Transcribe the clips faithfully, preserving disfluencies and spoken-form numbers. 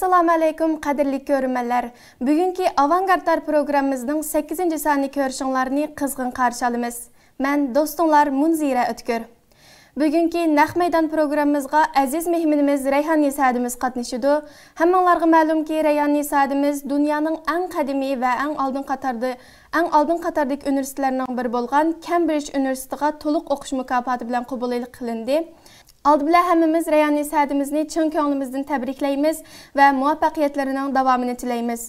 ئەسسالامۇ ئەلەيكۇم، قەدىرلىك كۆرۈرمەنلەر! بۈگۈنكى ئاۋانگارتلار پروگراممىمىزنىڭ سەككىزىنچى سانى كۆرۈشۈڭلارنى قىزغىن قارشى ئالىمىز. مەن دوستۇڭلار مۇنزىرە ئۆتكۈر. بۈگۈنكى نەق مەيدان پروگراممىمىزغا ئەزىز مېھمىنىمىز رەيھاننىسا ھەدىمىز قاتنىشىدۇ. ھەممىڭلارغا مەلۇمكى، رەيھاننىسا ھەدىمىز دۇنيانىڭ ئەڭ قەدىمىي ۋە ئەڭ ئالدىن قاتاردا، ئەڭ ئالدىن قاتاردىكى ئۇنىۋېرسىتېتلارنىڭ بىرى بولغان كەمبرىج ئۇنىۋېرسىتېتىغا تولۇق ئوقۇش مۇكاپاتى بىلەن قوبۇل قىلىندى. ئالدى بىلەن ھەممىمىز رەيھاننىسا ھەدىمىزنى چىن كۆڭلىمىزدىن تەبرىكلەيمىز ۋە مۇۋەپپەقىيەتلىرىنىڭ داۋامىنى تىلەيمىز.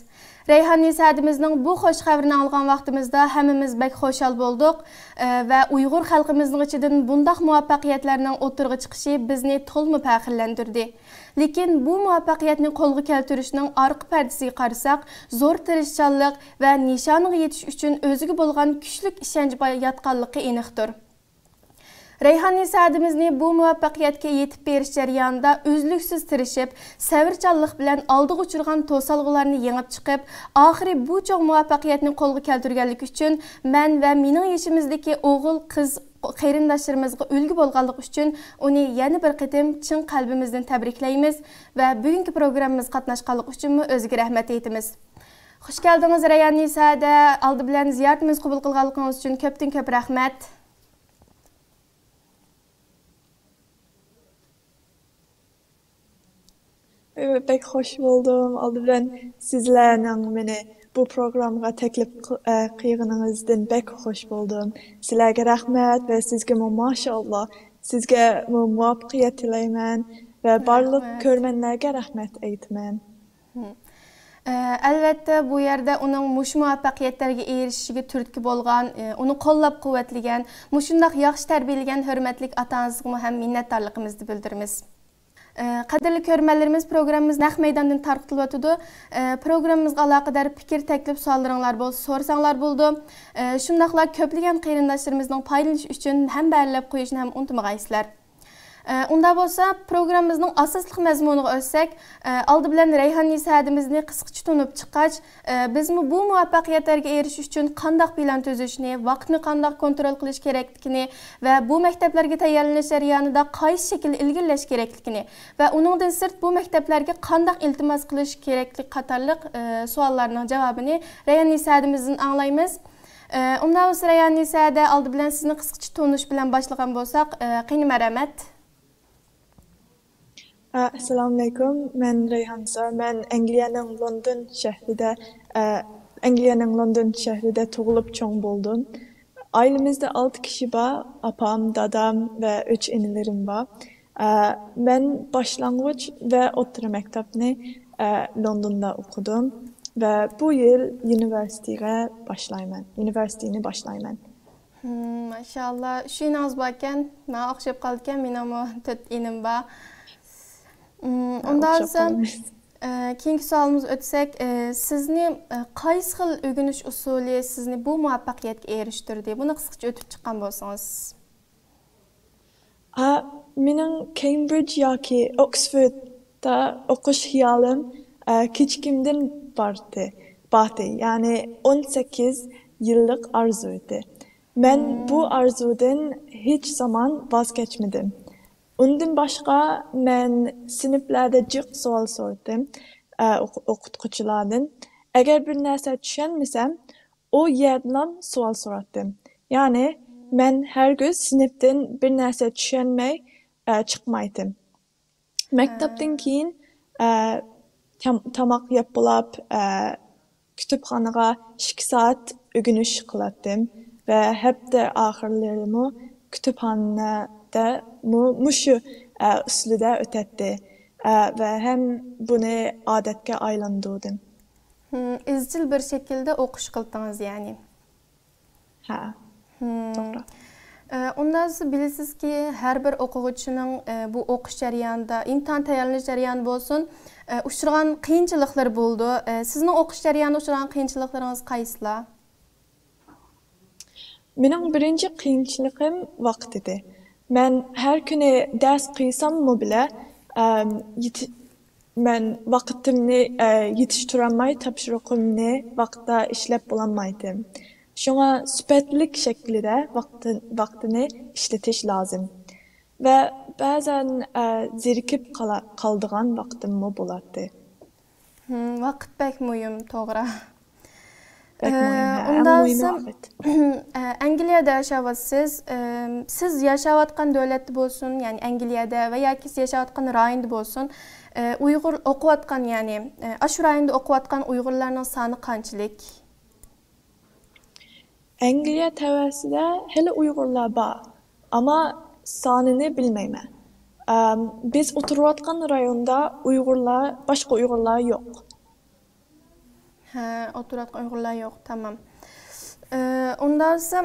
رەيھاننىسا ھەدىمىزنىڭ بۇ خۇش خەۋىرىنى ئاڭلىغان ۋاقتىمىزدا ھەممىمىز بەك خۇشال بولدۇق، ئە، ۋە ئۇيغۇر خەلقىمىزنىڭ ئىچىدىن بۇنداق مۇۋەپپەقىيەتلەرنىڭ ئوتتۇرىغا چىقىشى بىزنى تولىمۇ پەخىرلەندۈردى. لېكىن بۇ مۇۋەپپەقىيەتنى قولغا كەلتۈرۈشنىڭ ئارقا پەردىسىگە قارىساق، زور تىرىشچانلىق ۋە نىشانىغا يېتىش ئۈچۈن ئۆزىگە بولغان كۈچلۈك ئىشەنچ ياتقانلىقى ئېنىقتۇر. رەيھاننىسا ھەدىمىزنى بۇ مۇۋەپپەقىيەتكە يېتىپ بېرىش جەريانىدا ئۈزلۈكسىز تىرىشىپ، سەۋرچانلىق بىلەن ئالدىغا ئۇچرىغان توسالغۇلارنى يېڭىپ چىقىپ، ئاخىرى بۇ چوڭ مۇۋەپپەقىيەتنى قولغا كەلتۈرگەنلىكى ئۈچۈن مەن ۋە مېنىڭ يېشىمىزدىكى ئوغۇل، قىز قېرىنداشلىرىمىزغا ئۈلگە بولغانلىقى ئۈچۈن ئۇنى يەنە بىر قېتىم چىن قەلبىمىزدىن تەبرىكلەيمىز ۋە بۈگۈنكى پروگراممىمىزغا قاتناشقانلىقى ئۈچۈنمۇ ئۆزىگە رەھمەت ئېيتىمىز. خۇش كەلدىڭىز رەيھاننىسا ھەدە. ئالدى بىلەن زىيارىتىمىزنى قوبۇل قىلغانلىقىڭىز ئۈچۈن كۆپتىن كۆپ رەھمەت. بەك خوش بولدۇم. ئالدى بىلەن سىزلەرنىڭ مېنى بۇ پروگرامغا تەكلىپ قىل-، ئە، قىلغىنىڭىزدىن بەك خوش بولدۇم. سىلەرگە رەھمەت ۋە سىزگىمۇ ماشائاللا، سىزگە مۇ-، مۇۋەپپەقىيەت تىلەيمەن ۋە بارلىق رەھمەت. كۆرۈرمەنلەرگە رەھمەت ئېيتىمەن. ھىم. ئە، ئەلۋەتتە، بۇ يەردە ئۇنىڭ مۇشۇ مۇۋەپپەقىيەتلەرگە ئېرىشىشىگە تۈرتكە بولغان، ئە، ئۇنى قوللاپ-قۇۋۋەتلىگەن، مۇشۇنداق ياخشى تەربىيەلىگەن ھۆرمەتلىك ئاتا-ئانىسىغىمۇ ھەم مىننەتدارلىقىمىزنى بىلدۈرىمىز. ئە، قەدىرلىك كۆرۈرمەنلىرىمىز، پروگراممىمىز نەق مەيداندىن تارقىتىلىۋاتىدۇ. ئە، پروگراممىمىزغا ئالاقىدار پىكىر، تەكلىپ، سوئاللىرىڭلار بولسا سورىساڭلار بولىدۇ. ئە، شۇنداقلا كۆپلىگەن قېرىنداشلىرىمىزنىڭ پايدىلىنىشى ئۈچۈن ھەمبەھىرلەپ قويۇشنى ھەم ئۇنتۇمىغايسىلەر. ئە، ئۇنداق بولسا، پروگراممىمىزنىڭ ئاساسلىق مەزمۇنىغا ئۆتسەك، ئە، ئالدى بىلەن رەيھاننىسا ھەدىمىزنى قىسقىچە تونۇپ چىققاچ، ئە، بىزمۇ بۇ مۇۋەپپەقىيەتلەرگە ئېرىشىش ئۈچۈن قانداق پىلان تۈزۈشنى، ۋاقىتنى قانداق كونترول قىلىش كېرەكلىكىنى ۋە بۇ مەكتەپلەرگە تەييارلىنىش جەريانىدا قايسى شەكىلدە ئىلگىرىلەش كېرەكلىكىنى ۋە ئۇنىڭدىن سىرت بۇ مەكتەپلەرگە قانداق ئىلتىماس قىلىش كېرەكلىكى قاتارلىق، ئە، سوئاللارنىڭ جاۋابىنى رەيھاننىسا ھەدىمىزدىن ئاڭلايمىز. ئە، ئۇنداق بولسا، رەيھاننىسا ھەدە، ئالدى بىلەن سىزنى قىسقىچە تونۇش بىلەن باشلىغان بولساق، ئە، قېنى، مەرھەمەت. ئە، ئەسسالامۇئەلەيكۇم، مەن رەيھاننىسا. مەن ئەنگلىيەنىڭ لوندون شەھىرىدە، ئە، ئەنگلىيەنىڭ لوندون شەھىرىدە تۇغۇلۇپ چوڭ بولدۇم. ئائىلىمىزدە ئالتە كىشى بار، ئاپام، دادام ۋە ئۈچ ئىنىلىرىم بار. ئە، مەن باشلانغۇچ ۋە ئوتتۇرا مەكتەپنى، ئە، لوندوندا ئوقۇدۇم ۋە بۇ يىل يۇنىۋېرسىتېتقا باشلايمەن، يۇنىۋېرسىتېتنى باشلايمەن. ھىم، ماشائاللا، ئۈچ ئىنىڭىز باركەن، ماڭا ئوخشاپ قالىدىكەن، مېنىڭمۇ تۆت ئىنىم بار. ھىم، ھە، ئۇنداق ئوخشاپ بولسا، قالىمىز. ئە، كېيىنكى سوئالىمىزغا ئۆتسەك، ئە، سىزنى، ئە، قايسى خىل ئۆگىنىش ئۇسۇلى سىزنى بۇ مۇۋەپپەقىيەتكە ئېرىشتۈردى؟ بۇنى قىسقىچە ئۆتۈپ چىققان بولسىڭىز. ئا، مېنىڭ كېمبرىج ياكى ئوكسفوردتا ئوقۇش خىيالىم، ئا، كىچىكىمدىن بارتى، باتى، يەنى ئون سەككىز يىللىق ئارزۇ ئىدى. مەن بۇ ئارزۇدىن ھېچ زامان ۋاز كەچمىدىم. ئۇندىن باشقا، مەن سىنىپلاردا جىق سوئال سورىدىم، ئە، ئوقۇ-، ئوقۇتقۇچىلاردىن. ئەگەر بىر نەرسە چۈشەنمىسەم، ئۇ يەردىنلا سوئال سوراتتىم. يەنى، مەن ھەرگىز سىنىپتىن بىر نەرسە چۈشەنمەي، ئە، چىقمايتتىم. مەكتەپتىن كېيىن، ئە، تام-، تاماق يەپ بولاپ، ئە، كۇتۇپخانىغا ئىككى سائەت ئۆگىنىش قىلاتتىم ۋە ھەپتە ئاخىرلىرىمۇ كۇتۇپخانىدە مۇ-، مۇشۇ، ئە، ئۇسۇلدا ئۆتەتتى، ئە، ۋە ھەم بۇنى ئادەتكە ئايلاندۇردۇم. ھىم، ئىزچىل بىر شەكىلدە ئوقۇش قىلدىڭىز، يەنى. ھە، ھىم. توغرا. ئە، ئۇنداق بولسا بىلىسىزكى، ھەر بىر ئوقۇغۇچىنىڭ، ئە، بۇ ئوقۇش جەريانىدا، ئىمتىھان تەييارلىنىش جەريانى بولسۇن، ئە، ئۇچرىغان قىيىنچىلىقلىرى بولىدۇ. ئە، سىزنىڭ ئوقۇش جەريانىدا ئۇچرىغان قىيىنچىلىقلىرىڭىز قايسىلار؟ مېنىڭ بىرىنچى قىيىنچىلىقىم ۋاقىت ئىدى. مەن ھەر كۈنى دەرس قىلساممۇ بىلە، ئەم، يېتى-، مەن ۋاقتىمنى، ئە، يېتىشتۈرەلمەي، تاپشۇرۇقۇمنى ۋاقىتتا ئىشلەپ بولالمايتتىم. شۇڭا سۈپەتلىك شەكىلدە ۋاقتى-، ۋاقتىنى ئىشلىتىش لازىم. ۋە بەزەن، ئە، زېرىكىپ قالا-، قالىدىغان ۋاقتىممۇ بولاتتى. ۋاقىت بەك مۇھىم، توغرا. بەك مۇھىم، ھە، ئەڭ ئۇنداق مۇھىمى بولسا، ۋاقىت. ئەنگلىيەدە ياشاۋاتىسىز. سىز ياشاۋاتقان دۆلەتتە بولسۇن، يەنى ئەنگلىيەدە ۋە ياكى سىز ياشاۋاتقان رايوندا بولسۇن، ئۇيغۇر ئوقۇۋاتقان، يەنى ئاشۇ رايوندا ئوقۇۋاتقان ئۇيغۇرلارنىڭ سانى قانچىلىك؟ ئەنگلىيە تەۋەسىدە ھېلى ئۇيغۇرلار بار، ئەمما سانىنى بىلمەيمەن. ئەم، بىز ئولتۇرۇۋاتقان رايوندا ئۇيغۇرلار، باشقا ئۇيغۇرلار يوق. ھە، ئولتۇرۇۋاتقان ئۇيغۇرلار يوق، تامام. ئۇنداق بولسا،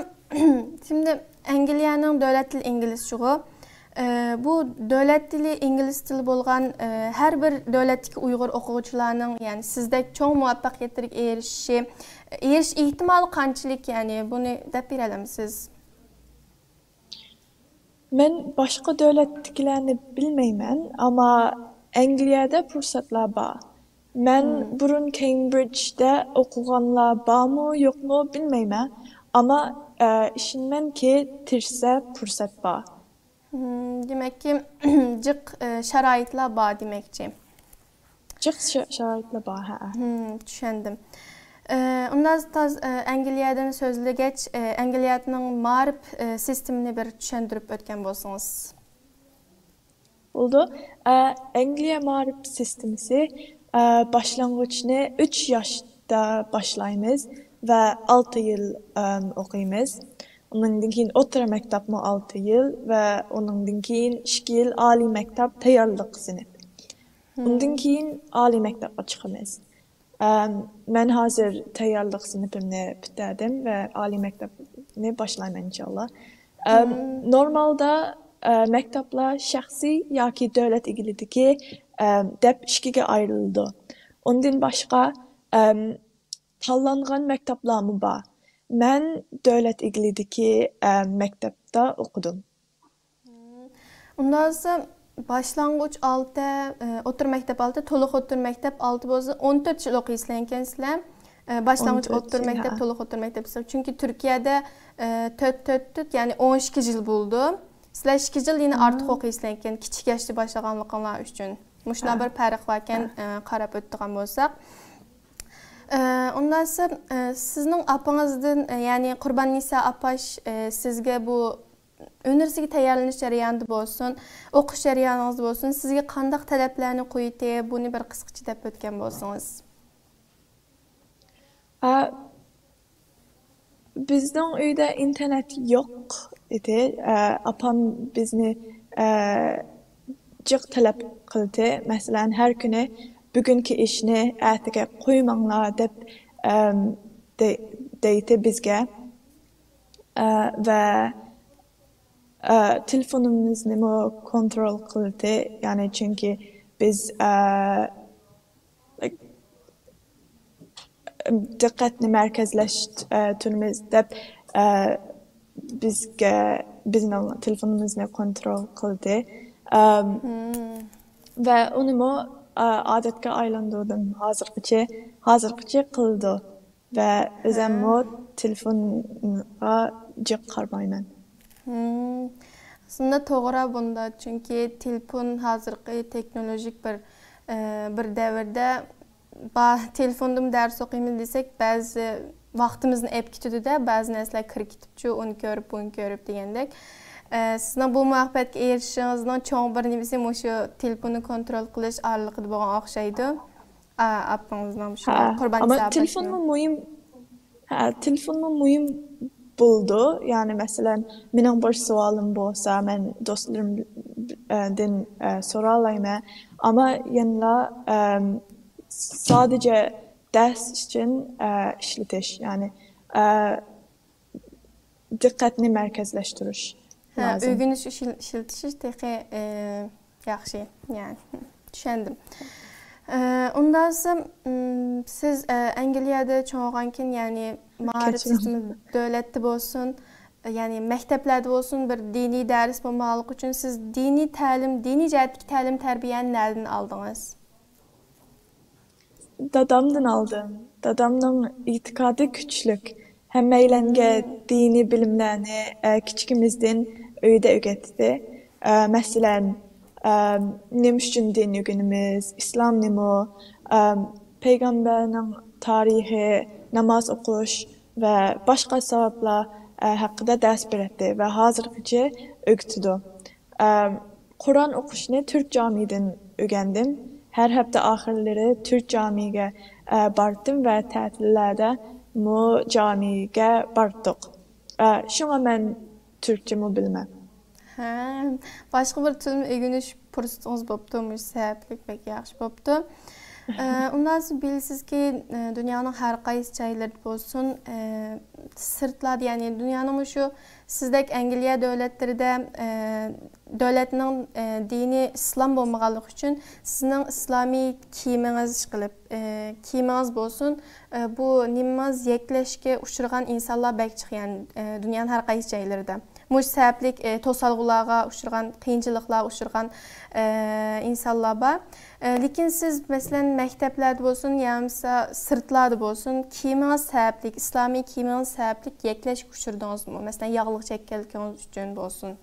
شىمدى ئەنگلىيەنىڭ دۆلەت تىلى ئىنگلىزچىغۇ. بۇ دۆلەت تىلى ئىنگلىز تىلى بولغان ھەر بىر دۆلەتتىكى ئۇيغۇر ئوقۇغۇچىلارنىڭ، يەنى سىزدەك چوڭ مۇۋەپپەقىيەتلەرگە ئېرىشىشى، ئېرىشىش ئېھتىمالى قانچىلىك، يەنى بۇنى دەپ بېرەلەمسىز؟ مەن باشقا دۆلەتتىكىلەرنى بىلمەيمەن، ئەمما ئەنگلىيەدە پۇرسەتلەر بار. مەن بۇرۇن كېمبرىجدە ئوقۇغانلار بارمۇ، يوقمۇ بىلمەيمەن، ئەمما ئىشىنىمەنكى، تىرىشسا پۇرسەت بار. دېمەككى، جىق شارائىتلار بار دېمەكچى. جىق شارائىتلار بار، ھە. چۈشەندىم. ئۇنداق تاز ئەنگلىيەدىن سۆزلىگەچ، ئەنگلىيەنىڭ مائارىپ سىستېمىنى بىر چۈشەندۈرۈپ ئۆتكەن بولسىڭىز. بولىدۇ. ئەنگلىيە مائارىپ سىستېمىسى، باشلانغۇچنى ئۈچ ياشتا باشلايمىز ۋە ئالتە يىل ئوقۇيمىز. ئۇنىڭدىن كېيىن ئوتتۇرا مەكتەپمۇ ئالتە يىل ۋە ئۇنىڭدىن كېيىن ئىككى يىل ئالىي مەكتەپ تەييارلىق سىنىپ. ئۇندىن كېيىن ئالىي مەكتەپكە چىقىمىز. ئەم، مەن ھازىر تەييارلىق سىنىپىمنى پۈتتۈردۈم ۋە ئالىي مەكتەپنى باشلايمەن ئىنشاللا. ئەم، نورمالدا، ئە، مەكتەپلەر شەخسىي ياكى دۆلەت ئىگىلىكىدىكى، ئەم، دەپ ئىككىگە ئايرىلىدۇ. ئۇندىن باشقا، ئەم، تاللانغان مەكتەپلەرمۇ بار. مەن دۆلەت ئىگىلىكىدىكى، ئەم، مەكتەپتە ئوقۇدۇم. ئۇنداق بولسا، باشلانغۇچ ئالتە، ئوتتۇرا مەكتەپ ئالتە، تولۇق ئوتتۇرا مەكتەپ ئالتە بولسا، ئون تۆت يىل ئوقۇيسىلەر ئىكەنسىلەر. باشلانغۇچ، ئون تۆت ئوتتۇرا يىل، مەكتەپ، ھە. تولۇق ئوتتۇرا مەكتەپ. چۈنكى تۈركىيەدە تۆت تۆت تۆت، يەنى ئون ئىككى يىل بولىدۇ. سىلەر ئىككى يىل يەنە ئارتۇق ئوقۇيسىلەر ئىكەن، كىچىك ياشتا باشلىغانلىقىڭلار ئۈچۈن. مۇشۇنداق بىر پەرق باركەن، قاراپ ئۆتىدىغان بولساق. ئۇنداق بولسا، سىزنىڭ ئاپىڭىزدىن، يەنى قۇرباننىسا ئاپاش، سىزگە بۇ ئۈنىۋېرسىتېتكە تەييارلىنىش جەريانىدا بولسۇن، ئوقۇش جەريانىڭىزدا بولسۇن، سىزگە قانداق تەلەپلەرنى قويدى، بۇنى بىر قىسقىچە دەپ ئۆتكەن بولسىڭىز. ئا، بىزنىڭ ئۆيدە ئىنتېرنېت يوق ئىدى. ئا، ئاپام بىزنى، ئا، جىق تەلەپ قىلدى. مەسىلەن، ھەر كۈنى بۈگۈنكى ئىشنى ئەتىگە قويماڭلار دەپ، ئەم، دەي-، دەيتتى بىزگە. ئا، ۋە، ئا، تېلېفونىمىزنىمۇ كونترول قىلدى. يەنى چۈنكى بىز، ئا، دىققەتنى مەركەزلەشتۈرىمىز دەپ، ئە، بىزگە، بىزنىڭ تېلېفونىمىزنى كونترول قىلدى. ئەم، ۋە ئۇنىمۇ، ئە، ئادەتكە ئايلاندۇردۇم. ھازىرغىچە، ھازىرغىچە قىلىدۇ. ۋە ئۆزەممۇ تېلېفونغا جىق قارىمايمەن. ئەسلىدە توغرا بۇندا، چۈنكى تېلېفون ھازىرقى تېخنولوگىك بىر، ئە، بىر دەۋردە با-، تېلېفوندىمۇ دەرس ئوقۇيمەن دېسەك، بەزى ۋاقتىمىزنى ئەپ كېتىدۇ-دە، بەزى نەرسىلەر كىرىپ كېتىپچۇ، ئۇنى كۆرۈپ، بۇنى كۆرۈپ دېگەندەك. ئە، سىزنىڭ بۇ مۇۋەپپەقىيەتكە ئېرىشىشىڭىزنىڭ چوڭ بىر نېمىسى مۇشۇ تېلېفوننى كونترول قىلىش ئارىلىقىدا بولغان ئوخشايدۇ. ئا-، ئاپىڭىزنىڭ مۇشۇ قۇربان ئەمما تېلېفونمۇ مۇھىم، ھە، تېلېفونمۇ مۇھىم بولىدۇ. يەنى مەسىلەن، مېنىڭ بىر سوئالىم بولسا، مەن دوستلىرىمدىن، ئە، سورالايمەن. ئەمما يەنىلا، ئەم، سادىجە دەرس ئۈچۈن، ئە، ئىشلىتىش، يەنى، ئە، دىققەتنى مەركەزلەشتۈرۈش لازىم. ئۆگىنىش ئۈچۈن ئىشلىتىش تېخى، ئە، ياخشى، يەنى چۈشەندىم. ئە، ئۇنداق بولسا، سىز، ئە، ئەنگلىيەدە چوڭ بولغانكىن، يەنى مائارىپ سىستېمى دۆلەتتە بولسۇن، يەنى مەكتەپلەردە بولسۇن، بىر دىنىي دەرس بولمىغانلىقى ئۈچۈن سىز دىنىي تەلىم، دىنىي جەھەتتىكى تەلىم تەربىيەنى نەدىن ئالدىڭىز؟ دادامدىن ئالدىم. دادامنىڭ ئېتىقادى كۈچلۈك. ھەممەيلەنگە دىنىي بىلىملەرنى، ئە، كىچىكىمىزدىن ئۆيدە ئۆگەتتى. ئە، مەسىلەن، ئە، نېمە ئۈچۈن دىن ئۆگىنىمىز، ئىسلام نېمە، ئە، پەيغەمبەرنىڭ تارىخى، ناماز ئوقۇش ۋە باشقا ساۋابلار، ئە، ھەققىدە دەرس بېرەتتى ۋە ھازىرغىچە ئۆگىتىدۇ. ئە، قۇرئان ئوقۇشنى تۈرك جامىدىن ئۆگەندىم. ھەر ھەپتە ئاخىرلىرى تۈرك جامىگە، ئە، باردىم ۋە تەتىللەردە مۇ جامىگە باردۇق. ئە، شۇڭا مەن تۈركچىمۇ بىلىمەن. ھە، باشقا بىر تىلنى ئۆگىنىش پۇرسىتىڭىز بوپتۇ، مۇشۇ سەۋەبلىك بەك ياخشى بوپتۇ. ئە، ئۇنداق بىلىسىزكى، ئە، دۇنيانىڭ ھەر قايسى جايلىرىدا بولسۇن، ئە، سىرتلاردا، يەنى دۇنيانىڭ مۇشۇ سىزدەك ئەنگلىيە دۆلەتلىرىدە، ئە، دۆلەتنىڭ، ئە، دىنى ئىسلام بولمىغانلىقى ئۈچۈن سىزنىڭ ئىسلامىي كىيىمىڭىز ئىشقىلىپ، ئە، كىيىمىڭىز بولسۇن، ئە، بۇ نېمىڭىز يەكلەشكە ئۇچرىغان ئىنسانلار بەك جىق، يەنى، ئە، دۇنيانىڭ ھەر قايسى جايلىرىدا. مۇشۇ سەۋەبلىك، ئە، توسالغۇلارغا ئۇچرىغان، قىيىنچىلىقلارغا ئۇچرىغان، ئە، ئىنسانلار بار. ئە، لېكىن سىز، مەسىلەن، مەكتەپلەردە بولسۇن، يا بولمىسا سىرتلاردا بولسۇن، كىيىمىڭىز سەۋەبلىك، ئىسلامىي كىيىمىڭىز سەۋەبلىك يەكلەشكە ئۇچرىدىڭىزمۇ؟ مەسىلەن، ياغلىق چەككەنلىكىڭىز ئۈچۈن بولسۇن.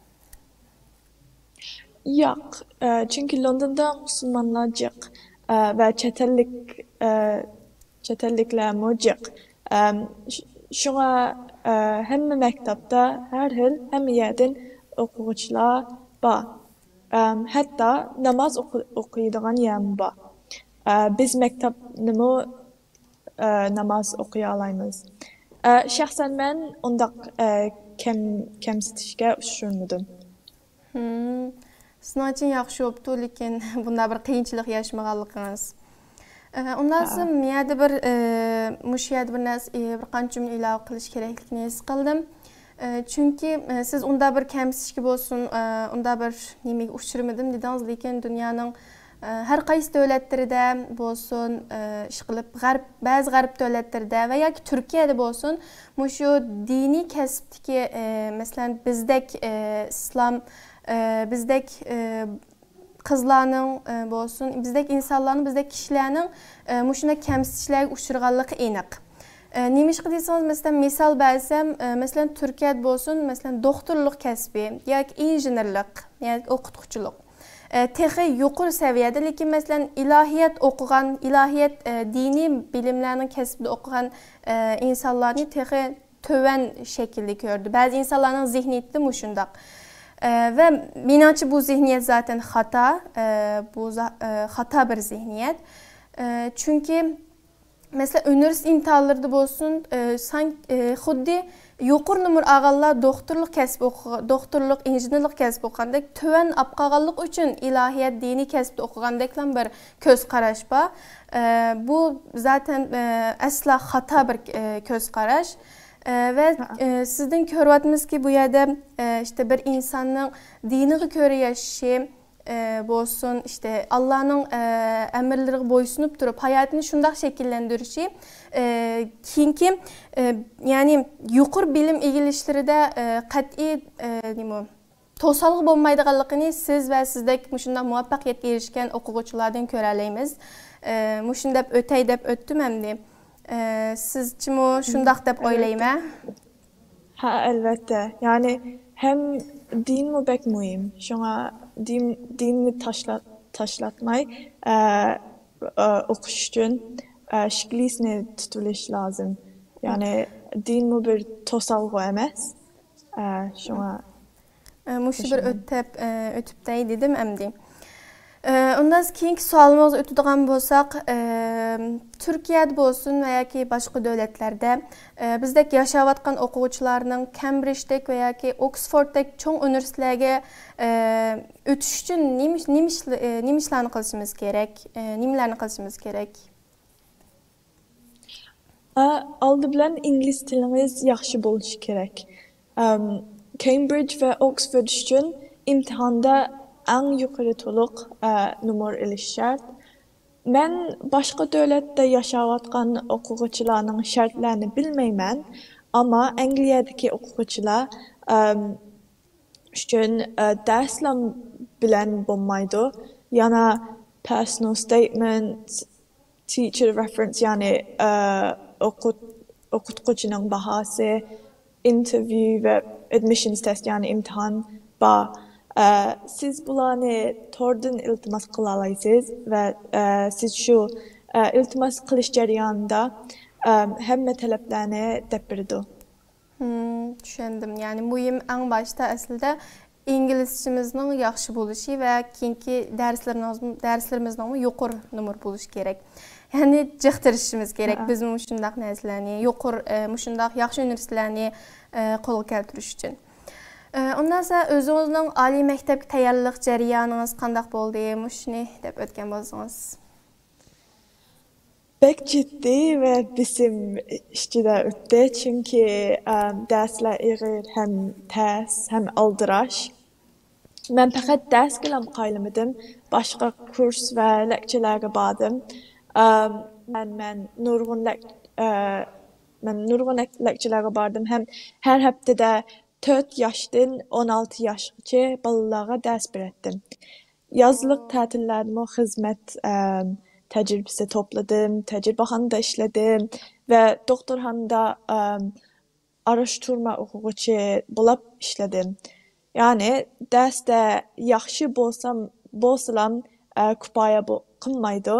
ياق، ئە، چۈنكى لوندوندا مۇسۇلمانلار جىق، ئە، ۋە چەت ئەللىك، ئە، چەت ئەللىكلەرمۇ جىق. ئەم، ش-، شۇڭا، ئە، ھەممە مەكتەپتە ھەر خىل، ھەممە يەردىن ئوقۇغۇچىلار بار. ئەم، ھەتتا ناماز ئوقۇ-، ئوقۇيدىغان يەرمۇ بار. ئە، بىز مەكتەپنىمۇ، ئە، ناماز ئوقۇيالايمىز. ئە، شەخسەن مەن ئۇنداق، ئە، كەم-، كەمسىتىشكە ئۇچرىمىدىم. ھىم، سىزنىڭ ئۈچۈن ياخشى بوپتۇ، لېكىن بۇنداق بىر قىيىنچىلىق ياشىمىغانلىقىڭىز. ئە، ئۇنداق ھە. بولسا، مۇ يەردە بىر، ئە، مۇشۇ يەردە بىر نەرسە، ئە، بىر قانچە جۈملە ئىلاۋە قىلىش كېرەكلىكىنى ھېس قىلدىم. ئە، چۈنكى، ئە، سىز ئۇنداق بىر كەمسىتىشكە بولسۇن، ئە، ئۇنداق بىر نېمىگە ئۇچرىمىدىم دېدىڭىز، لېكىن دۇنيانىڭ، ئە، ھەر قايسى دۆلەتلىرىدە بولسۇن، ئە، ئىشقىلىپ غەرب، بەزى غەرب دۆلەتلىرىدە ۋە ياكى تۈركىيەدە بولسۇن، مۇشۇ دىنىي كەسىپتىكى، ئە، مەسىلەن، بىزدەك، ئە، ئىسلام، ئە، بىزدەك، ئە، قىزلارنىڭ، ئە، بولسۇن، بىزدەك ئىنسانلارنىڭ، بىزدەك كىشىلەرنىڭ، ئە، مۇشۇنداق كەمسىتىشلەرگە ئۇچرىغانلىقى ئېنىق. ئە، نېمىشقا دېسىڭىز، مەسىلەن، مىسال بەرسەم، ئە، مەسىلەن، تۈركىيەدە بولسۇن، مەسىلەن، دوختۇرلۇق كەسپى ياكى ئىنژېنېرلىق ياكى ئوقۇتقۇچىلىق. ئە، تېخى يۇقىرى سەۋىيەدە، لېكىن، مەسىلەن، ئىلاھىيەت ئوقۇغان، ئىلاھىيەت، ئە، دىنىي بىلىملەرنىڭ كەسپىدە ئوقۇغان، ئە، ئىنسانلارنى تېخى تۆۋەن شەكىلدە كۆرىدۇ. بەزى ئىنسانلارنىڭ زېھنىيىتى مۇشۇنداق. ئە، ۋە مېنىڭچە بۇ زېھنىيەت زاتەن خاتا، ئە، بۇ زا-، ئە، خاتا بىر زېھنىيەت. ئە، چۈنكى، مەسىلەن، ئۇنىۋېرسىتېت ئىمتىھانلىرىدا بولسۇن، ئە، سان-، ئە، خۇددى يۇقىرى نومۇر ئالغانلار دوختۇرلۇق كەسىپ ئوقۇغا-، دوختۇرلۇق، ئىنژېنېرلىق كەسىپ ئوقۇغاندەك، تۆۋەن ئاپ قالغانلىقى ئۈچۈن ئىلاھىيەت، دىنىي كەسىپتە ئوقۇغاندەكلا بىر كۆز قاراش بار. ئە، بۇ زاتەن، ئە، ئەسلا خاتا بىر، ئە، كۆز قاراش. ئە، ۋە، ھە. ئە، سىزدىن كۆرۈۋاتىمىزكى، بۇ يەردە، ئە، ئىشتە بىر ئىنساننىڭ دىنىغا كۆرە ياشىشى، ئە، بولسۇن، ئىشتە ئاللانىڭ، ئە، ئەمىرلىرىغا بويسۇنۇپ تۇرۇپ، ھاياتىنى شۇنداق شەكىللەندۈرۈشى، ئە، كېيىنكى، ئە، يەنى يۇقىرى بىلىم ئىگىلىشلىرىدە، ئە، قەتئىي، ئە، نېمە، توسالغۇ بولمايدىغانلىقىنى سىز ۋە سىزدەك مۇشۇنداق مۇۋەپپەقىيەتكە ئېرىشكەن ئوقۇغۇچىلاردىن كۆرەلەيمىز. ئە، مۇشۇنى دەپ ئۆتەي دەپ ئۆتتۈم ئەمدى. ئە، سىزچىمۇ شۇنداق دەپ ئويلايمەن. ھە، ئەلۋەتتە. يەنى ھەم دىنمۇ بەك مۇھىم. شۇڭا دىن، دىننى تاشلا-، تاشلاتماي، ئە، ئە، ئوقۇش ئۈچۈن، ئە، شىكلىسىنى تۇتۇۋېلىش لازىم. يەنى دىنمۇ بىر توسالغۇ ئەمەس. ئە، شۇڭا ئە، مۇشۇ بىر ئۆتۈپ، ئە، ئۆتۈپ دەي دېدىم ئەمدى. ئە، ئۇنداق كېيىنكى سوئالىمىزغا ئۆتىدىغان بولساق، ئە، تۈركىيەدە بولسۇن ۋە ياكى باشقا دۆلەتلەردە، ئە، بىزدەك ياشاۋاتقان ئوقۇغۇچىلارنىڭ كەمبرىجدەك ۋە ياكى ئوكسفورتدەك چوڭ ئۇنىۋېرسىتېتلەرگە، ئە، ئۆتۈش ئۈچۈن نېمە ئىش-، نېمە ئىش-، ئە، نېمە ئىشلارنى قىلىشىمىز كېرەك؟ ئە، نېمىلەرنى قىلىشىمىز كېرەك؟ ئە، ئالدى بىلەن ئىنگلىز تىلىڭىز ياخشى بولۇشى كېرەك. ئەم، كېمبرىج ۋە ئوكسفورد ئۈچۈن ئىمتىھاندا ئەڭ يۇقىرى تولۇق، ئە، نومۇر ئېلىش شەرت. مەن باشقا دۆلەتتە ياشاۋاتقان ئوقۇغۇچىلارنىڭ شەرتلەرنى بىلمەيمەن، ئەمما ئەنگلىيەدىكى ئوقۇغۇچىلار، ئەم، ئۈچۈن، ئە، دەرسلەر بىلەن بولمايدۇ. يەنە personal statement، teacher reference، يەنى، ئە، ئوقۇت-، ئوقۇتقۇچىنىڭ باھاسى، interview ۋە admissions test، يەنى ئىمتىھان بار. ئە، سىز بۇلارنى توردىن ئىلتىماس قىلالايسىز ۋە، ئە، سىز شۇ، ئىلتىماس قىلىش جەريانىدا ھەممە تەلەپلەرنى دەپ بېرىدۇ. چۈشەندىم. يەنى مۇھىم ئەڭ باشتا ئەسلىدە ئىنگلىزچىمىزنىڭ ياخشى بولۇشى ۋە كېيىنكى دەرسلىرىمىزنىڭمۇ يۇقىرى نومۇر بولۇشى كېرەك. يەنى جىق تىرىشىشىمىز كېرەك. بىزمۇ مۇشۇنداق نەرسىلەرنى يۇقىرى، مۇشۇنداق ياخشى ئۇنىۋېرسىتېتلەرنى قولغا كەلتۈرۈش ئۈچۈن. ئۇنداق بولسا ئۆزىڭىزنىڭ ئالىي مەكتەپكە تەييارلىق جەريانىڭىز قانداق بولدى؟ مۇشۇنى دەپ ئۆتكەن بولسىڭىز. بەك جىددىي ۋە بېسىم ئىچىدە ئۆتتى، چۈنكى دەرسلەر ئېغىر ھەم تەس ھەم ئالدىراش. مەن پەقەت دەرسكىلا قايىلمىدىم، باشقا كۇرس ۋە لېكسىيەلەرگە باردىم. مەن مەن نۇرغۇن لېك مەن نۇرغۇن لېكسىيەلەرگە باردىم ھەم ھەر ھەپتىدە تۆت ياشتىن ئون ئالتە ياشقىچە بالىلارغا دەرس بېرەتتىم. يازلىق تەتىللەردىمۇ خىزمەت تەجرىبىسى توپلىدىم، تەجرىبىخانىدا ئىشلىدىم ۋە دوختۇرخانىدا ئاراشتۇرما ئوقۇغۇچى بولاپ ئىشلىدىم. يەنى دەرستە ياخشى بولسام بولسىلام كۇپايە قىلمايدۇ.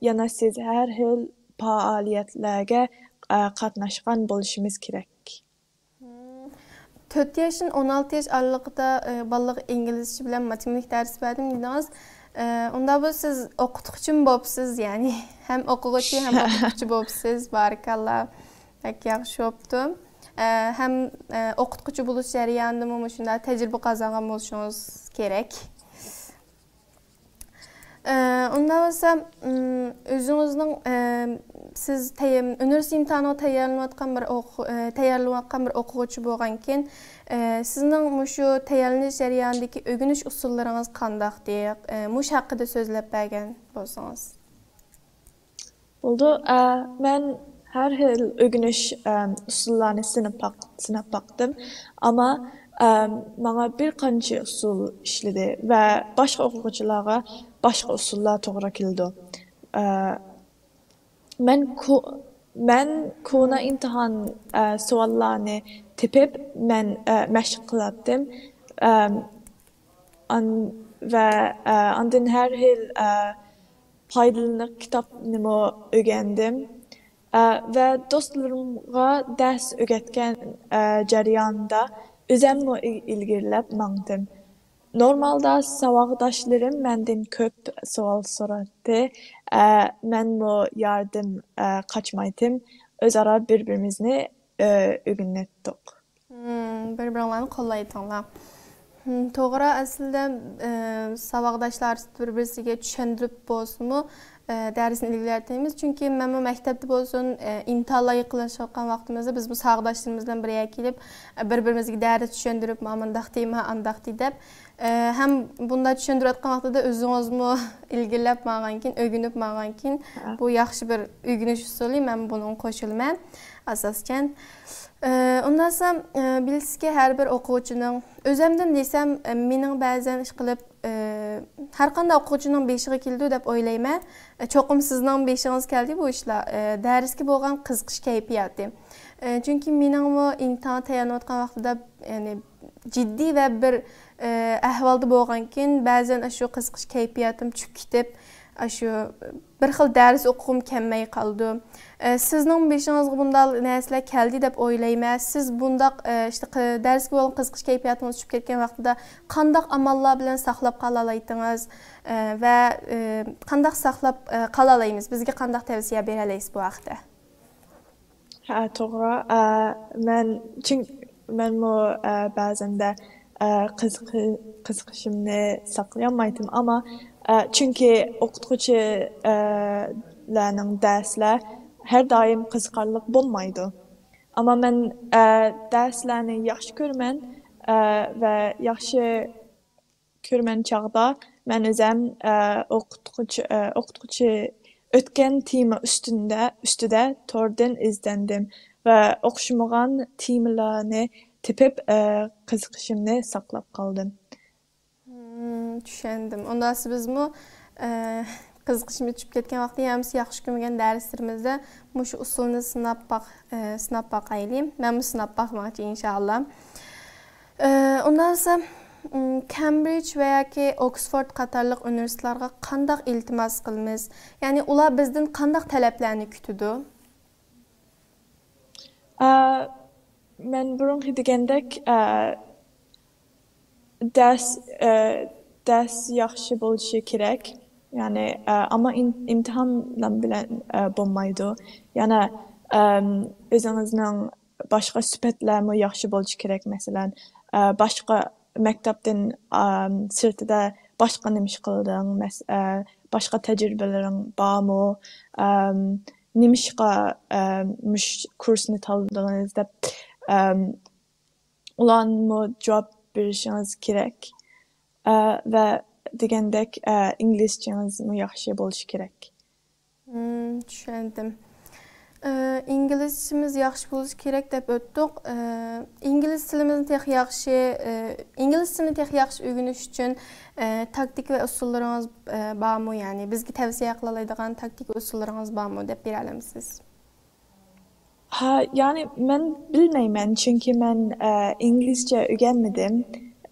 يەنە سىز ھەر خىل پائالىيەتلەرگە قاتناشقان بولۇشىمىز كېرەك. تۆت ياشتىن ئون ئالتە ياش ئارىلىقىدا بالىلارغا ئىنگلىزچە بىلەن ماتېماتىك دەرس بەردىم دېدىڭىز. ئۇنداق بولسا سىز ئوقۇتقۇچىمۇ بوپسىز يەنى. ھەم ئوقۇغۇچى ھەم ئوقۇتقۇچى بوپسىز. بارىكاللا. بەك ياخشى بوپتۇ. ھەم ئوقۇتقۇچى بولۇش جەريانىدىمۇ مۇشۇنداق تەجرىبە قازانغان بولۇشىڭىز كېرەك. ئۇنداق بولسا، ئۆزىڭىزنىڭ سىز ئۇنىۋېرسىتېت ئىمتىھانىغا تەييارلىنىۋاتقان بىر تەييارلىنىۋاتقان بىر ئوقۇغۇچى بولغانكىن، سىزنىڭ مۇشۇ تەييارلىنىش جەريانىدىكى ئۆگىنىش ئۇسۇللىرىڭىز قانداقتى؟ مۇشۇ ھەققىدە سۆزلەپ بەرگەن بولسىڭىز. بولىدۇ. مەن ھەر خىل ئۆگىنىش ئۇسۇللارنى سىناپ باق-، سىناپ باقتىم. ئەمما ماڭا بىر قانچە ئۇسۇل ئىشلىدى ۋە باشقا ئوقۇغۇچىلارغا باشقا ئۇسۇللار توغرا كېلىدۇ. مەن كو-، مەن كونا ئىمتىھان سوئاللارنى تېپىپ، مەن مەشىق قىلاتتىم. ئان-، ۋە ئاندىن ھەر خىل پايدىلىق كىتابنىمۇ ئۆگەندىم. ۋە دوستلىرىمغا دەرس ئۆگەتكەن جەريانىدا ئۆزەممۇ ئىلگىرىلەپ ماڭدىم. نورمالدا ساۋاقداشلىرىم مەندىن كۆپ سوئال سوراتتى. مەنمۇ ياردىم قاچمايتتىم. ئۆزئارا بىر-بىرىمىزنى ئۆگىنەتتۇق. بىر-بىرىڭلارنى قوللايتتىڭلار. توغرا، ئەسلىدە ساۋاقداشلار بىر-بىرسىگە چۈشەندۈرۈپ بولسىمۇ دەرسنى ئىلگىرىلەتتىمىز. چۈنكى مەنمۇ مەكتەپتە بولسۇن، ئىمتىھانلار يېقىنلىشىۋاتقان ۋاقتىمىزدا بىزمۇ ساۋاقداشلىرىمىز بىلەن بىر يەرگە كېلىپ، بىر-بىرىمىزگە دەرس چۈشەندۈرۈپ، مانا مۇنداق دېمە، ئانداق دە دەپ، ھەم بۇنداق چۈشەندۈرۈۋاتقان ۋاقتىدا ئۆزىڭىزمۇ ئىلگىرىلەپ ماڭغانكىن، ئۆگىنىپ ماڭغانكىن، بۇ ياخشى بىر ئۆگىنىش ئۇسۇلى، مەن بۇنىڭغا قوشۇلىمەن ئاساسەن. ئۇنداقسا، بىلىسىزكى، ھەر بىر ئوقۇغۇچىنىڭ، ئۆزەمدىن دېسەم، مېنىڭ بەزەن ئىشقىلىپ، ھەرقانداق ئوقۇغۇچىنىڭ بېشىغا كېلىدۇ دەپ ئويلايمەن. چوقۇم سىزنىڭ بېشىڭىزغا كەلدى بۇ ئىشلار. دەرسكە بولغان قىزىقىش كەيپىياتى. چۈنكى مېنىڭمۇ ئىمتىھانغا تەييارلىنىۋاتقان ۋاقتىدا، يەنى جىددىي ۋە بىر ئەھۋالدا بولغانكىن، بەزەن ئاشۇ قىزىقىش كەيپىياتىم چۈشۈپ كېتىپ، ئاشۇ بىر خىل دەرس ئوقۇغۇم كەلمەي قالىدۇ. سىزنىڭ بېشىڭىزغا بۇنداق نەرسىلەر كەلدى دەپ ئويلايمەن. سىز بۇنداق ئىشتە دەرسكە بولغان قىزىقىش كەيپىياتىڭىز چۈشۈپ كەتكەن ۋاقتىدا قانداق ئاماللار بىلەن ساقلاپ قالالايتتىڭىز؟ ۋە قانداق ساقلاپ قالالايمىز؟ بىزگە قانداق تەۋسىيە بېرەلەيسىز بۇ ھەقتە؟ ھە، توغرا. ئە، مەن، چۈنكى مەنمۇ، ئە، بەزەندە، ئە، قىزىقى-، قىزىقىشىمنى ساقلىيالمايتتىم. ئەمما، ئە، چۈنكى ئوقۇتقۇچى، ئە، لەرنىڭ دەرسلەر ھەر دائىم قىزىقارلىق بولمايدۇ. ئەمما مەن، ئە، دەرسلەرنى ياخشى كۆرىمەن، ئە، ۋە ياخشى كۆرمەن چاغدا مەن ئۆزەم، ئە، ئوقۇتقۇچى، ئە، ئوقۇتقۇچى ئۆتكەن تېما ئۈستۈندە، ئۈستىدە توردىن ئىزدەندىم ۋە ئوخشىمىغان تېمىلارنى تېپىپ، ئە، قىزىقىشىمنى ساقلاپ قالدىم. مم، چۈشەندىم. ئۇنداقسا بىزمۇ، ئە، قىزىقىشىمىز چۈشۈپ كەتكەن ۋاقىتتا يەنە ياخشى كۆرمىگەن دەرسلىرىمىزدە مۇشۇ ئۇسۇلنى سىناپ باق-، ئە، سىناپ باقايلى. مەنمۇ سىناپ باقماقچى، ئىنشائاللا. ئە، ئۇنداقسا، كەمبرىج ۋە ياكى ئوكسفورد قاتارلىق ئۇنىۋېرسىتېتلارغا قانداق ئىلتىماس قىلىمىز؟ يەنى ئۇلار بىزدىن قانداق تەلەپلەرنى كۈتىدۇ؟ ئە، مەن بۇرۇنقى دېگەندەك، ئە، دەرس، ئە، دەرس ياخشى بولۇشى كېرەك. يەنى، ئە، ئەمما ئىم-، ئىمتىھان بىلەن، ئە، بولمايدۇ. يەنە، ئەم، ئۆزىڭىزنىڭ باشقا سۈپەتلەرمۇ ياخشى بولۇشى كېرەك. مەسىلەن، ئە، باشقا مەكتەپتىن، ئەم، سىرتىدا باشقا نېمە ئىش قىلدىڭ؟ مەس-، ئە، باشقا تەجرىبىلىرىڭ بارمۇ؟ ئەم، نېمىشقا، ئەم، مۇش كۇرسنى تاللىدىڭىز دەپ، ئەم، ئۇلارمۇ جاۋاب بېرىشىڭىز كېرەك. ئە، ۋە دېگەندەك، ئە، ئىنگلىزچىڭىزمۇ ياخشى بولۇشى كېرەك. مم، چۈشەندىم. ئە، ئىنگلىزچىمىز ياخشى بولۇشى كېرەك دەپ ئۆتتۇق. ئە، ئىنگلىز تىلىمىزنى تېخى ياخشى، ئە، ئىنگلىز تىلىنى تېخى ياخشى ئۆگىنىش ئۈچۈن، ئە، تاكتىكا ۋە ئۇسۇللىرىڭىز، ئە، بارمۇ؟ يەنى بىزگە تەۋسىيە قىلالايدىغان تاكتىكا ئۇسۇللىرىڭىز بارمۇ دەپ بېرەلەمسىز؟ ھە، يەنى مەن بىلمەيمەن، چۈنكى مەن، ئە، ئىنگلىزچە ئۆگەنمىدىم.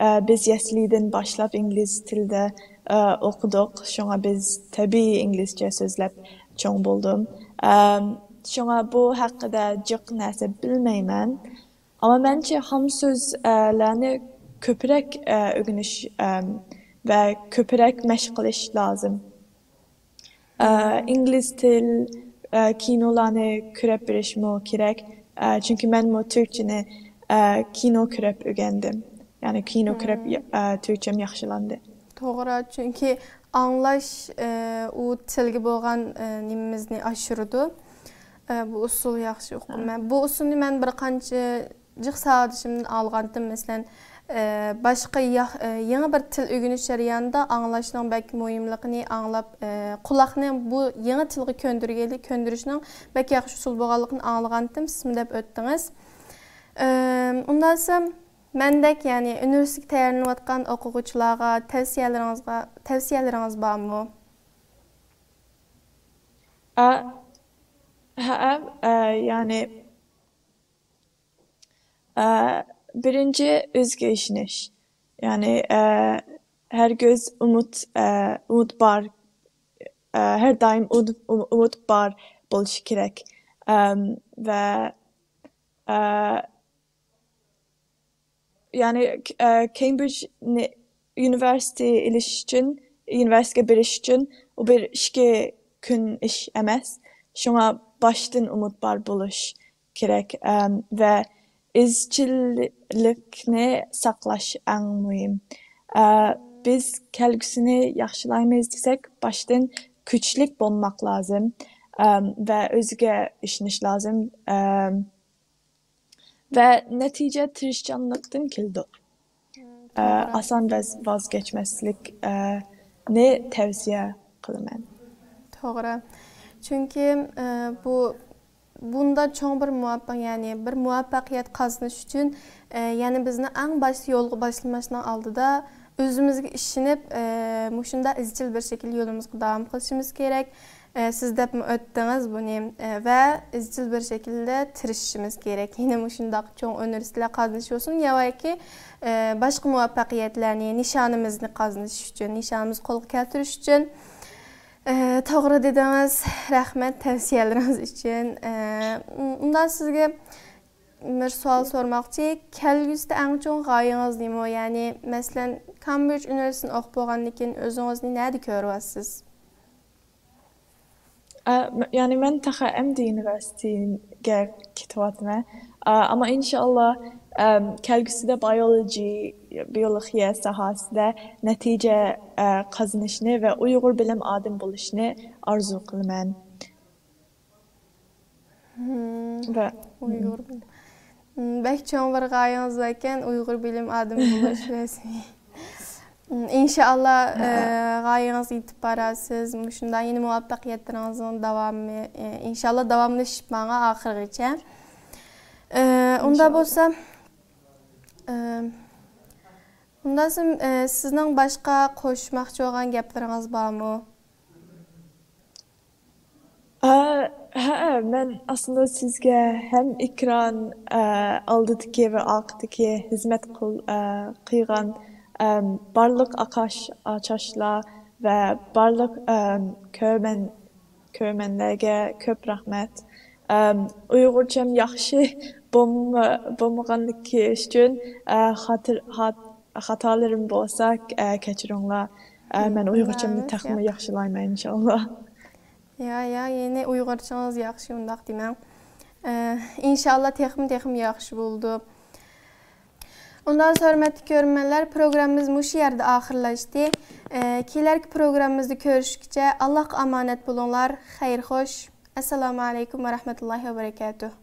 ئە، بىز يەسلىدىن باشلاپ ئىنگلىز تىلىدا، ئە، ئوقۇدۇق، شۇڭا بىز تەبىئىي ئىنگلىزچە سۆزلەپ چوڭ بولدۇم. ئەم، شۇڭا بۇ ھەققىدە جىق نەرسە بىلمەيمەن. ئەمما مەنچە خام سۆزلەرنى كۆپرەك، ئە، ئۆگىنىش، ئەم، ۋە كۆپرەك مەشىق قىلىش لازىم. ئە، ئىنگلىز تىل، ئە، كىنولارنى كۆرۈپ بېرىشمۇ كېرەك. ئە، چۈنكى مەنمۇ تۈركچىنى، ئە، كىنو كۆرۈپ ئۆگەندىم. يەنى كىنو كۆرۈپ، مم. ئە، تۈركچەم ياخشىلاندى. توغرا، چۈنكى ئاڭلاش، ئە، ئۇ تىلگە بولغان، ئە، نېمىمىزنى ئاشۇرىدۇ. ئە، بۇ ئۇسۇل ياخشى ئۇقۇم. ھە. مەن بۇ ئۇسۇلنى مەن بىر قانچە جىق ساۋاقدىشىمدىن ئالغانتىم، مەسىلەن، ئە، باشقا ياق-، ئە، يېڭى بىر تىل ئۆگىنىش جەريانىدا ئاڭلاشنىڭ بەك مۇھىملىقىنى ئاڭلاپ، ئە، قۇلاقنى بۇ يېڭى تىلغا كۆندۈرگىلى-، كۆندۈرۈشنىڭ بەك ياخشى ئۇسۇل بولغانلىقىنى ئاڭلىغانتىم، سىزمۇ دەپ ئۆتتىڭىز. ئە، ئۇنداق دېسەم، مەندەك، يەنى ئۇنىۋېرسىتېتكە تەييارلىنىۋاتقان ئوقۇغۇچىلارغا تەۋسىيەلىرىڭىزغا، تەۋسىيەلىرىڭىز بارمۇ؟ ئە، ھەئە، ئە، يەنى، ئە، بىرىنچى، ئۆزىگە ئىشىنىش. يەنى، ئە، ھەرگىز ئۈمىد، ئە، ئۈمىد بار، ئە، ھەر دائىم ئۈمىد، ئۈمىد بار بولۇشى كېرەك. ئەم، ۋە، ئە، يەنى، ئە، كېمبرىج نى-، ئۇنىۋېرسىتېتى ئېلىش ئۈچۈن، ئۇنىۋېرسىتېتكە بېرىش ئۈچۈن ئۇ بىر ئىككى كۈن ئىش ئەمەس. شۇڭا باشتىن ئۈمىد بار بولۇش كېرەك، ئەم، ۋە ئىزچىللىقنى ساقلاش ئەڭ مۇھىم. ئە، بىز كەلگۈسىنى ياخشىلايمىز دېسەك، باشتىن كۈچلۈك بولماق لازىم، ئەم، ۋە ئۆزىگە ئىشىنىش لازىم، ئەم، ۋە نەتىجە تىرىشچانلىقتىن كېلىدۇ. ئە، توغرا. ئاسان ۋاز-، ۋاز كەچمەسلىك، ئە، نى تەۋسىيە قىلىمەن. توغرا. چۈنكى، ئە، بۇ بۇندا چوڭ بىر مۇۋەپپەق-، يەنى بىر مۇۋەپپەقىيەت قازىنىش ئۈچۈن، ئە، يەنى بىزنى ئەڭ باشتا يولغا باشلىماشنىڭ ئالدىدا ئۆزىمىزگە ئىشىنىپ، ئە، مۇشۇنداق ئىزچىل بىر شەكىلدە يولىمىزغا داۋام قىلىشىمىز كېرەك. ئە، سىز دەپمۇ ئۆتتىڭىز بۇنى، ئە، ۋە ئىزچىل بىر شەكىلدە تىرىشىشىمىز كېرەك. يەنە مۇشۇنداق چوڭ ئۇنىۋېرسىتېتلەر قازىنىش بولسۇن يا ياكى، ئە، باشقا مۇۋەپپەقىيەتلەرنى، نىشانىمىزنى قازىنىش ئۈچۈن، نىشانىمىزنى قولغا كەلتۈرۈش ئۈچۈن. ئە، توغرا دېدىڭىز. رەھمەت تەۋسىيەلىرىڭىز ئۈچۈن. ئە، ئۇنداق سىزگە بىر سوئال سورىماقچى. كەلگۈسىدە ئەڭ چوڭ غايىڭىز نېمە؟ يەنى، مەسىلەن، كامبرىج ئۇنىۋېرسىتېتىنى ئوقۇپ بولغاندىن كېيىن ئۆزىڭىزنى نەدە كۆرۈۋالىسىز؟ ئە، م-، يەنى مەن تېخى ئەمدى ئۇنىۋېرسىتېتكە كېتىۋاتىمەن. ئە، ئەمما ئىنشائاللا، ئەم، كەلگۈسىدە بىيولوگىيە، بىيولوگىيە ساھەسىدە نەتىجە، ئە، قازىنىشنى ۋە ئۇيغۇر بىلىم ئادىمى بولۇشنى ئارزۇ قىلىمەن. مم. ۋە ئۇيغۇر بىلىم. مم، بەك چوڭ بىر غايىڭىز باركەن، ئۇيغۇر بىلىم ئادىمى بولۇش رەسمىي. مم، ئىنشائاللا، ھە. ئە، غايىڭىزغا يېتىپ بارارسىز. مۇشۇنداق يەنە مۇۋەپپەقىيەتلىرىڭىزنىڭ داۋامى، ئە، ئىنشائاللا داۋاملىشىپ ماڭا ئاخىرغىچە. ئە، ئۇنداق ئىنشائاللا. بولسا، ئە، ئۇنداق بولسا، ئە، سىزنىڭ باشقا قوشماقچى بولغان گەپلىرىڭىز بارمۇ؟ ئە، ھەئە، مەن ئەسلىدە سىزگە ھەم ئېكران، ئە، ئالدىدىكى ۋە ئارقىدىكى خىزمەت قىل-، ئە، قىلغان، ئەم، بارلىق ئاقاش ئاچاشلار ۋە بارلىق، ئەم، كۆرمەن-، كۆرمەنلەرگە كۆپ رەھمەت. ئەم، ئۇيغۇرچەم ياخشى بولما-، بولمىغانلىقى ئۈچۈن، ئە، خاتىر-، خات-، خاتالىرىم بولسا، ئە، كەچۈرۈڭلار. ئە، مەن ئۇيغۇرچەمنى تېخىمۇ ياخشىلايمەن، ئىنشاللا. يا، يا، يەنە ئۇيغۇرچىڭىز ياخشى، ئۇنداق دېمەڭ. ئە، ئىنشاللا تېخىمۇ، تېخىمۇ ياخشى بولىدۇ. ئۇنداق، ھۆرمەتلىك كۆرۈرمەنلەر، پروگراممىمىز مۇشۇ يەردە ئاخىرلاشتى. ئە، كېلەركى پروگراممىمىزدا كۆرۈشكىچە ئاللاھقا ئامانەت بولۇڭلار. خەير خوش. ئەسسالامۇ ئەلەيكۇم ۋە رەھمەتۇللاھى ۋە بەرەكاتۇھ.